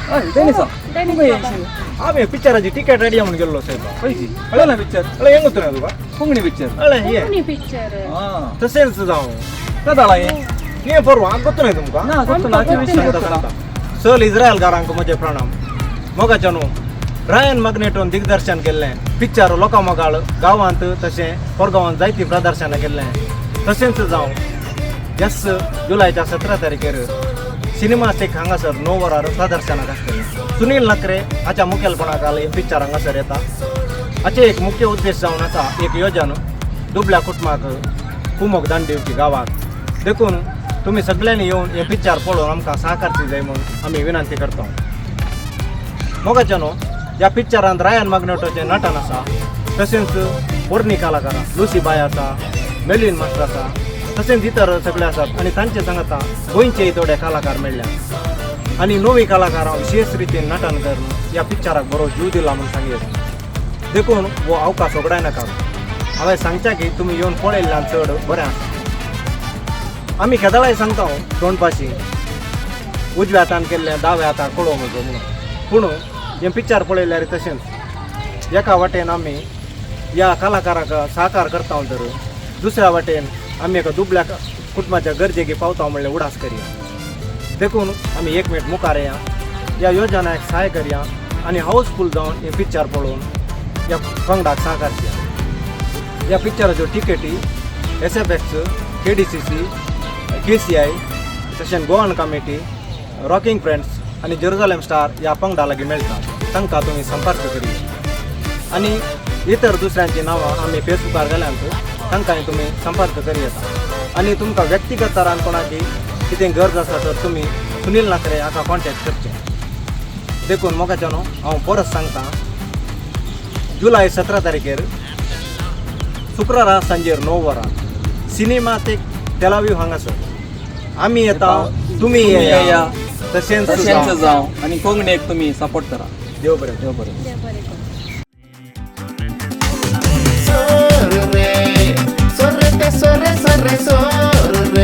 हय डेनिसा. डेनिस तुका बाबा. येयशी. हांवें पिक्चराची टिकेट रेडी म्हणून गेल्लो साहेब. खंयची पळयला पिक्चर? अळे हें गोत्तु ना तुका. कोंकणी पिक्चर. अळे हे. कोंकणी पिक्चर. आं. तशेंच जावं. कदाळा हें. हे परवा हांव गोत्तु न्हय तुमकां. ना गोत्तु ना. आमकां विशय सांगता गोत्तु ना. सांगता. सल इस्रायलकारांक म्हजें प्रणाम. मोगाच्या न्हू रायन माग्नेटोन दिग्दर्शन केल्लें पिक्चर लोकां मोगाळ गांवांत तशें परगांवांत जायतीं प्रदर्शनां केल्लें. तशेंच जावं यस जुलायच्या 17 तारखेर सिनेमासीक हांगासर 9 वरार प्रदर्शनाक आसतलें. सुनील नकरे हाच्या मुखेलपणाखाल हें पिक्चर हांगासर येता. हाचे एक मुख्य उद्देश जावन आसा एक योजन दुबल्या कुटुंबाक कुमोक दान दिवची गांवाक. देखून तुमी सगळ्यांनी येवन हें पिक्चर पळोवन आमकां सहकारची जाय म्हूण आमी विनंती करता. मोगाच्या न्हू ह्या पिक्चरांत रायन माग्नेटोचें नटन आसा. तशेंच पोरणी कलाकारां लुसी बाय आसा, मेलिन मास्टर आसा, तशेंच इतर सगळे आसात आनी तांचे सांगाता गोंयचेय थोडे कलाकार मेळ्ळ्या आनी नवी कलाकारां विशेश रितीन नटन करून ह्या पिक्चराक बरो जीव दिला म्हूण सांगयेत. देखून हो अवकाश वगडायनाका. हांवें सांगच्या की तुमी येवन पळयल्ल्यान चड बरें आसा. आमी केदळाय सांगता तोंडपाशी उजव्या हातान केल्लें दाव्या हाताक कळोवंक म्हजो म्हणून, पूण हें पिक्चर पळयल्यार तशेंच एका वाटेन आमी ह्या कलाकाराक सहकार करता तर दुसऱ्या वाटेन आमी एका दुबल्या कुटुंबाच्या गरजेक पावता म्हणल्यार उडास करया. देखून आमी एक मिनट मुखार येया, ह्या योजनाक सहाय करया आनी हाऊसफूल जावन हें पिक्चर पळोवन ह्या पंगडाक सहकार दिया. ह्या पिक्चराच्यो टिकेटी SFX, KDCC, KCI तशेंच गोवन कमिटी, रॉकिंग फ्रेंड्स आनी जेरुजलेम स्टार ह्या पंगडा लागीं मेळटा. तांकां तुमी संपर्क करया आनी इतर दुसऱ्यांची नांवां आमी फेसबुकार घाल्यांत, तांकांय तुमी संपर्क करी येता. आनी तुमकां व्यक्तिगत तरान कोणाकी कितें गरज आसा तर तुमी सुनील नाकरे हाका कॉन्टेक्ट करचें. देखून मोगाच्या न्हू हांव परत सांगता, जुलय 17 तारखेर शुक्रारा सांजेर 9 वरां सिनेमातेक तेलावीव हांगासर आमी येता. तुमी येया. तशेंच तशेंच जावं. जावं आनी कोंकणीक तुमी सपोर्ट करा. देव बरें. देव बरें. देव बरें करूं. Sorre, sorrete, sorre, sorre, sorre.